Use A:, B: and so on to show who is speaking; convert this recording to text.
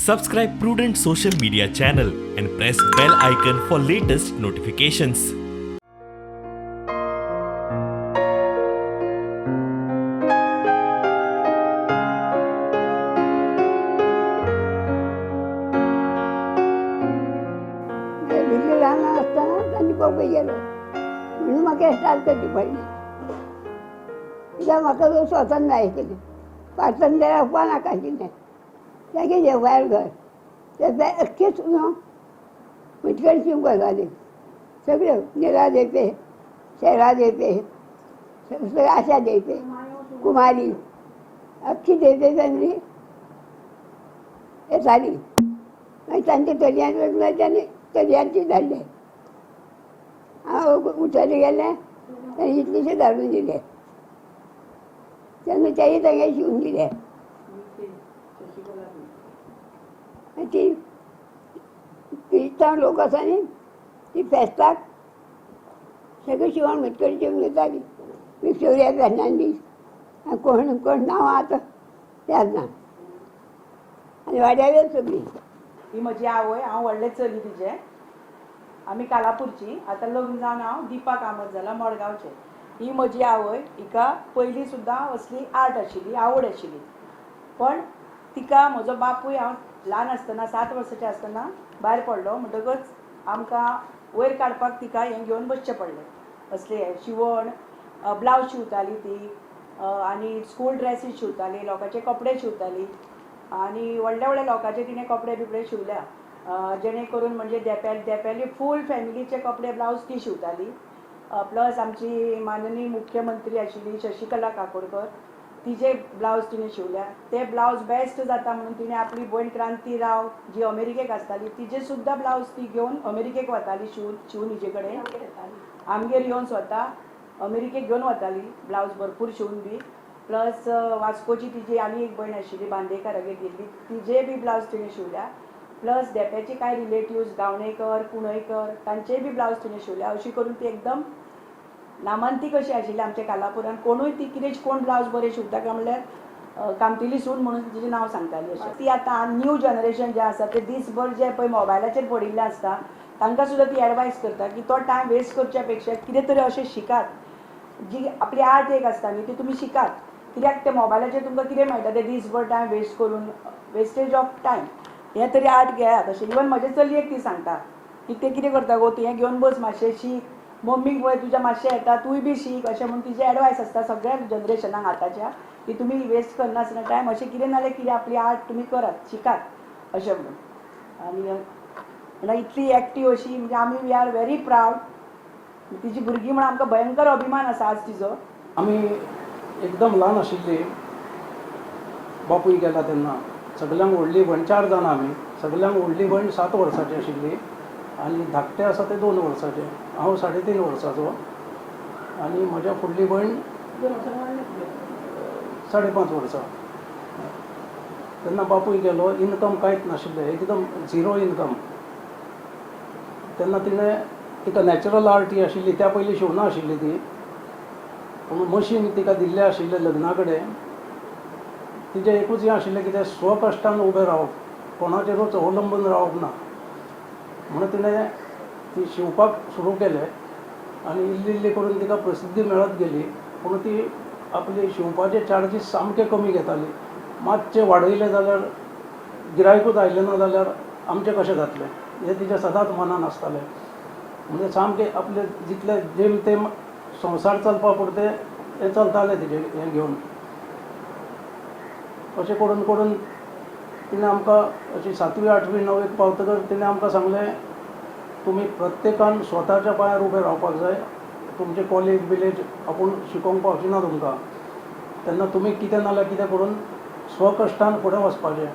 A: Subscribe Prudent Social Media channel and press bell icon for latest notifications.
B: भुरगीं ल्हान आसतना तांणी बॉम्बे गेलो म्हणून म्हाका स्टार्ट करची पडली. कित्याक म्हाका स्वता जाय आशिल्लें, पार्तन जाल्यार वचपा नाका आशिल्लें. तेगेलें भायर घर ते अख्खेच न्हू म्हजे शिवंक जाली सगळ्यो. निरा धेंपे, शैला धेंपे, सगळ्यो, आशा धेंपे, कुमारी, अख्खी धेंपे फॅमिली येताली. मागीर तांच्या चलयांक लग्न जालें, चलयांची धाडले. हांव उठले गेलें, तांणी इतलेशे धाडून दिले. तेन्ना तेय तांगे शिवून दिले. ती क्रिस्तांव लोक आसा न्ही, ती फेस्ताक सगळें शिवण म्हजे कडेन शिवून घेताली. विक्टोरिया फेर्नांडीस, कोण कोण नांवां आतां याद ना, आनी वाड्यावेर सगळीं.
C: ही म्हजी आवय. हांव व्हडलें चली तिजें. आमी कालापूरची. आतां लग्न जावन हांव दिपा कामत जाला मडगांवचें. ही म्हजी आवय. हिका पयलीं सुद्दां असली आर्ट आशिल्ली, आवड आशिल्ली, पण तिका म्हजो बापूय हांव ल्हान आसतना, 7 वर्साचें आसतना भायर पडलो. म्हणटकच आमकां वयर काडपाक तिका हें घेवन बसचें पडलें. असलें हें शिवण, ब्लावज शिंवताली ती आनी स्कूल ड्रेसीस शिंवताली, लोकांचे कपडे शिंवताली आनी व्हडल्या व्हडल्या लोकांचे तिणें कपडे बिपडे शिंवल्या, जेणे करून म्हणजे धेंप्याली फूल फॅमिलीचे कपडे, ब्लावज ती शिंवताली. प्लस आमची माननीय मुख्यमंत्री आशिल्ली शशिकला काकोडकर, तिजे ब्लावज तिणें शिंवल्या. ते ब्लावज बेस्ट जाता म्हणून तिणें आपली भयण क्रांती राव जी अमेरिकेक आसताली, तिजे सुद्दां ब्लावज ती घेवन अमेरिकेक वताली शिवून शिवून हिजे कडेन आमगेर येवन स्वता अमेरिकेक घेवन वताली ब्लावज भरपूर शिवून बी. प्लस वास्कोची तिजी आनी एक भयण आशिल्ली, बांदेकारागेर गेल्ली, तिजेय बी ब्लावज तिणें शिवल्या. प्लस धेंप्याचे कांय रिलेटिव्स गावणेकर, कुणयकर, तांचेय बी ब्लावज तिणें शिवल्या. अशी करून ती एकदम नामांतीक अशी आशिल्ली आमच्या कालापुरान. कोणूय ती कितें, कोण ब्लावज बरें शिंवता काय म्हणल्यार कामतीली सून म्हणून तिजें नांव सांगताली अशें. ती आतां न्यू जनरेशन जें आसा, ते दीसभर जे पळय मोबायलाचेर पडिल्लें आसता, तांकां सुद्दां ती एडवायस करता की तो टायम वेस्ट करच्या पेक्षा कितें तरी अशें शिकात, जी आपली आर्ट एक आसता न्ही, ती तुमी शिकात. कित्याक ते मोबायलाचेर तुमकां कितें मेळटा ते दीसभर टायम वेस्ट करून, वेस्टेज ऑफ टायम. हें तरी आर्ट घेयात अशें. इवन म्हजे चलयेक ती सांगता की तें कितें करता गो तूं, हें घेवन बस, मातशें शीक, मम्मीक पळय तुज्या मातशें येता, तूंय बी शीक अशें म्हणून तिजी एडवायस आसता सगळ्या जनरेशनाक आतांच्या की तुमी वेस्ट करनासतना टायम अशें कितें नाल्यार कितें आपली आर्ट तुमी करात, शिकात अशें म्हणून. आनी म्हणल्यार इतली एक्टीव अशी, म्हणजे आमी we are very proud तिजी भुरगीं म्हणून. आमकां भयंकर अभिमान आसा आज तिजो.
D: आमी एकदम ल्हान आशिल्ली बापूय गेला तेन्ना. सगल्यांक व्हडली भयण, चार जाणां आमी, सगल्यांक व्हडली भयण 7 वर्सांची आशिल्ली आनी धाकटे आसा ते 2 वर्साचे. हांव 3.5 वर्साचो आनी म्हज्या फुडली भयण 5.5 वर्सां. तेन्ना बापूय गेलो. इनकम कांयच नाशिल्लें, एकदम झिरो इनकम. तेन्ना तिणें, तिका नॅचरल आर्ट ही आशिल्ली, त्या पयलीं शिंवना आशिल्ली ती, पूण मशीन तिका दिल्लें आशिल्लें लग्ना कडेन. तिजें एकूच हें आशिल्लें की तें स्वकश्टान उबें रावप, कोणाचेरूच अवलंबून रावप ना. म्हणून तिणें ती शिंवपाक सुरू केलें आनी इल्ली इल्ली करून तिका प्रसिद्धी मेळत गेली. पूण ती आपली शिंवपाचे चार्जीस सामके कमी घेताली. मातशें वाडयलें जाल्यार गिरायकूच आयलें ना जाल्यार आमचें कशें जातलें, हें तिच्या सदांच मनान आसतालें. म्हणजे सामकें आपले जितले जेम तेम संवसार चलपा पुरतें हें चलतालें तिजें. हें घेवन अशें करून करून तिणें आमकां अशी सातवी, आठवी, णवेक पावतकच तिणें आमकां सांगलें, तुमी प्रत्येकान स्वताच्या पांयार उबें रावपाक जाय. तुमचें कॉलेज बिलेज आपूण शिकोवंक पावची ना तुमकां. तेन्ना तुमी कितें नाल्यार कितें करून स्वकश्टान फुडें वचपाचें.